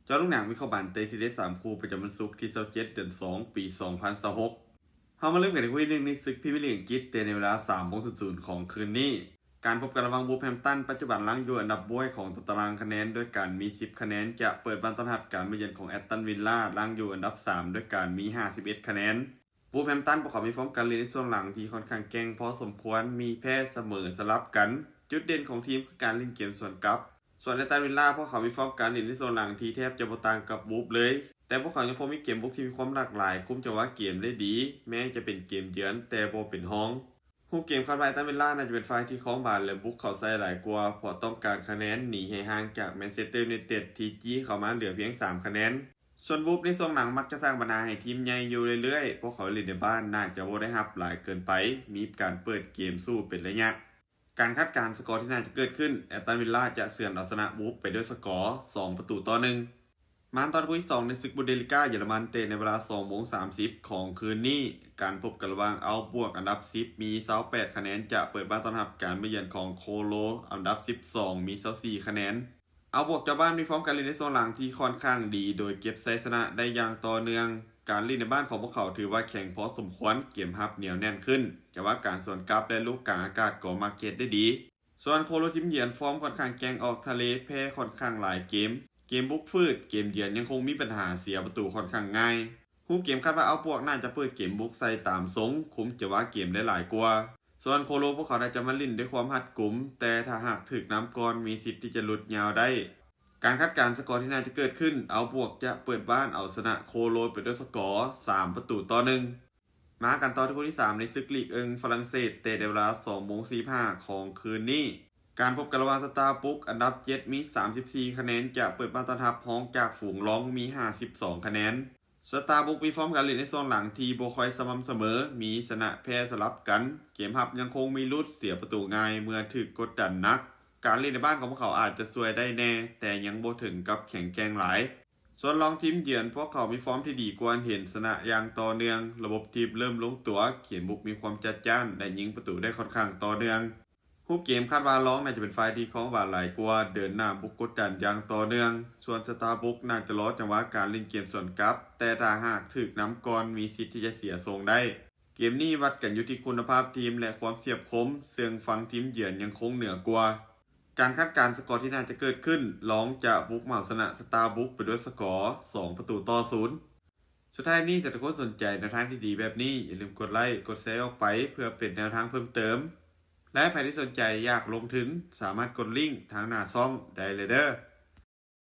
ເຈາະລູກໜັງວິເຄາະບານເຕະທີເດັດສາມຄູ່ ປະຈຳວັນສຸກທີຊາວເຈັດ ເດືອນສອງ ປີສອງພັນຊາວຫົກ. ເຮົາມາເລີ່ມກັນທີ່ຄູ່ທີໜຶ່ງໃນສຶກພຣີເມຍລີກອັງກິດ ເຕະໃນເວລາສາມໂມງສູນສູນຂອງຄືນນີ້. ການພົບກັນລະຫວ່າງ Wolverhampton ປັດຈຸບັນລ້າງຢູ່ອັນດັບບວຍຂອງຕາຕະລາງຄະແນນ ດ້ວຍການມີສິບຄະແນນ ຈະເປີດບ້ານຕ້ອນຮັບການມາເຢືອນຂອງ Aston Villa ລ້າງຢູ່ອັນດັບສາມ ດ້ວຍການມີຫ້າສິບເອັດຄະແນນ. Wolverhampton ພວກເຂົາມີຟອມການຫຼິ້ນໃນຊ່ວງຫຼັງທີ່ຄ່ອນຂ້າງແກ່ງພໍສົມຄວນ, ມີແພ້ສະເໝີສະຫຼັບກັນ. ຈຸດເດັ່ນຂອງທີມຄືການຫຼິ້ນເກມສວນກັບ. ສ່ວນ Aston Villa ພວກເຂົາມີຟອມການຫຼິ້ນໃນຊ່ວງຫຼັງທີ່ແທບຈະບໍ່ຕ່າງກັບ Wolves ເລີຍ, ແຕ່ພວກເຂົາຍັງຄົງມີເກມບຸກທີ່ມີຄວາມຫຼາກຫຼາຍ, ຄຸມຈັງຫວະເກມໄດ້ດີ, ແມ້ຈະເປັນເກມເຢືອນແຕ່ບໍ່ເປັນຮອງ. ຮູບເກມຄາດວ່າ Aston Villa ໜ້າຈະເປັນຝ່າຍທີ່ຄອງບານ ແລະ ບຸກເຂົ້າໃສ່ຫຼາຍກວ່າ, ເພາະຕ້ອງການຄະແນນໜີໃຫ້ຫ່າງຈາກ Manchester United ທີ່ຈີ້ເຂົ້າມາເຫຼືອພຽງສາມຄະແນນ. ສ່ວນ Wolves ໃນຊ່ວງຫຼັງມັກຈະສ້າງບັນຫາໃຫ້ທີມໃຫຍ່ຢູ່ເລື້ອຍໆ. ພວກເຂົາຫຼິ້ນໃນບ້ານໜ້າຈະບໍ່ໄດ້ຮັບຫຼາຍເກີນໄປ, ມີການເປີດເກມສູ້ເປັນໄລຍະ. ການຄາດການສະກໍທີ່ໜ້າຈະເກີດຂຶ້ນ, Aston Villa ຈະເຊືອນເອົາຊະນະ Wolves ໄປດ້ວຍສະກໍສອງປະຕູຕໍ່ໜຶ່ງ. ມາຕໍ່ຄູ່ທີສອງໃນສຶກ Bundesliga ເຢຍລະມັນ ເຕະໃນເວລາສອງໂມງສາມສິບຂອງຄືນນີ້. ການພົບກັນລະຫວ່າງ Augsburg ອັນດັບສິບມີຊາວແປດຄະແນນ ຈະເປີດບ້ານຕ້ອນຮັບການມາເຢືອນຂອງ Cologne ອັນດັບສິບສອງມີຊາວສີ່ຄະແນນ. Augsburg ເຈົ້າບ້ານມີຟອມການຫຼິ້ນໃນຊ່ວງຫຼັງທີ່ຄ່ອນຂ້າງດີ ໂດຍເກັບໄຊຊະນະໄດ້ຢ່າງຕໍ່ເນື່ອງ. ການຫຼິ້ນໃນບ້ານຂອງພວກເຂົາຖືວ່າແຂງພໍສົມຄວນ, ເກມຮັບໜຽວແໜ້ນຂຶ້ນ, ຈັງຫວະການສວນກັບ ແລະ ລູກກາງອາກາດກໍມັກເຮັດໄດ້ດີ. ສ່ວນ Cologne ທີມເຢືອນຟອມຂ້ອນຂ້າງແກ່ງ, ອອກທະເລແພ້ຂ້ອນຂ້າງຫຼາຍເກມ. ເກມບຸກຝືດ, ເກມເຢືອນຍັງຄົງມີບັນຫາເສຍປະຕູຂ້ອນຂ້າງງ່າຍ. ຮູບເກມຄາດວ່າ Augsburg ໜ້າຈະເປີດເກມບຸກໃສ່ຕາມຊົງ, ຄຸມຈັງຫວະເກມໄດ້ຫຼາຍກວ່າ. ສ່ວນ Cologne ພວກເຂົາໜ້າຈະມາຫຼິ້ນດ້ວຍຄວາມຮັດກຸມ, ແຕ່ຖ້າຫາກຖືກນຳກ່ອນ, ມີສິດທີ່ຈະຫຼຸດຍາວໄດ້. ການຄາດການສະກໍທີ່ໜ້າຈະເກີດຂຶ້ນ, Augsburg ຈະເປີດບ້ານເອົາຊະນະ Cologne ໄປດ້ວຍສະກໍສາມປະຕູຕໍ່ໜຶ່ງ. ມາກັນຕໍ່ທີ່ຄູ່ທີສາມໃນສຶກລີກເອິງຝຣັ່ງເສດ ເຕະໃນເວລາສອງໂມງສີ່ສິບຫ້າຂອງຄືນນີ້. ການພົບກັນລະຫວ່າງ Strasbourg ອັນດັບເຈັດມີສາມສິບສີ່ຄະແນນ ຈະເປີດບ້ານຕ້ອນຮັບຮອງຈາກຝູງລອງມີຫ້າສິບສອງຄະແນນ. Strasbourg ມີຟອມການຫຼິ້ນໃນຊ່ວງຫຼັງທີ່ບໍ່ຄ່ອຍສະໝ່ຳສະເໝີ, ມີຊະນະແພ້ສະຫຼັບກັນ. ເກມຮັບຍັງຄົງມີຫຼຸດ, ເສຍປະຕູງ່າຍເມື່ອຖືກກົດດັນໜັກ. ການຫຼິ້ນໃນບ້ານຂອງພວກເຂົາອາດຈະຊ່ວຍໄດ້ແດ່, ແຕ່ຍັງບໍ່ເຖິງກັບແຂງແກ່ງຫຼາຍ. ສ່ວນລອງທີມເຢືອນ, ພວກເຂົາມີຟອມທີ່ດີກວ່າ, ເຫັນຊະນະຢ່າງຕໍ່ເນື່ອງ, ລະບົບທີມເລີ່ມລົງຕົວ, ເກມບຸກມີຄວາມຈັດຈ້ານ ແລະ ຍິງປະຕູໄດ້ຂ້ອນຂ້າງຕໍ່ເນື່ອງ. ຮູບເກມຄາດວ່າລອງໜ້າຈະເປັນຝ່າຍທີ່ຄອງບານຫຼາຍກວ່າ, ເດີນໜ້າບຸກກົດດັນຢ່າງຕໍ່ເນື່ອງ. ສ່ວນ Strasbourg ໜ້າຈະລໍຈັງຫວະການຫຼິ້ນເກມສວນກັບ, ແຕ່ຖ້າຫາກຖືກນຳກ່ອນ, ມີສິດທີ່ຈະເສຍຊົງໄດ້. ເກມນີ້ວັດກັນຢູ່ທີ່ຄຸນນະພາບທີມ ແລະ ຄວາມສຽບຄົມ, ເຊິ່ງຝັ່ງທີມເຢືອນຍັງຄົງເໜືອກວ່າ. ການຄາດການສະກໍທີ່ໜ້າຈະເກີດຂຶ້ນ, ລອງຈະບຸກເໝົາຊະນະ Strasbourg ໄປດ້ວຍສະກໍສອງປະຕູຕໍ່ສູນ. ສຸດທ້າຍນີ້, ຖ້າທຸກຄົນສົນໃຈແນວທາງທີ່ດີແບບນີ້, ຢ່າລືມກົດໄລ, ກົດແຊອອກໄປ ເພື່ອເປັນແນວທາງເພີ່ມເຕີມ. ແລະ ໃຜທີ່ສົນໃຈຢາກລົງທຶນ, ສາມາດກົດລິ້ງທາງໜ້າຊ່ອງໄດ້ເລີຍເດີ້.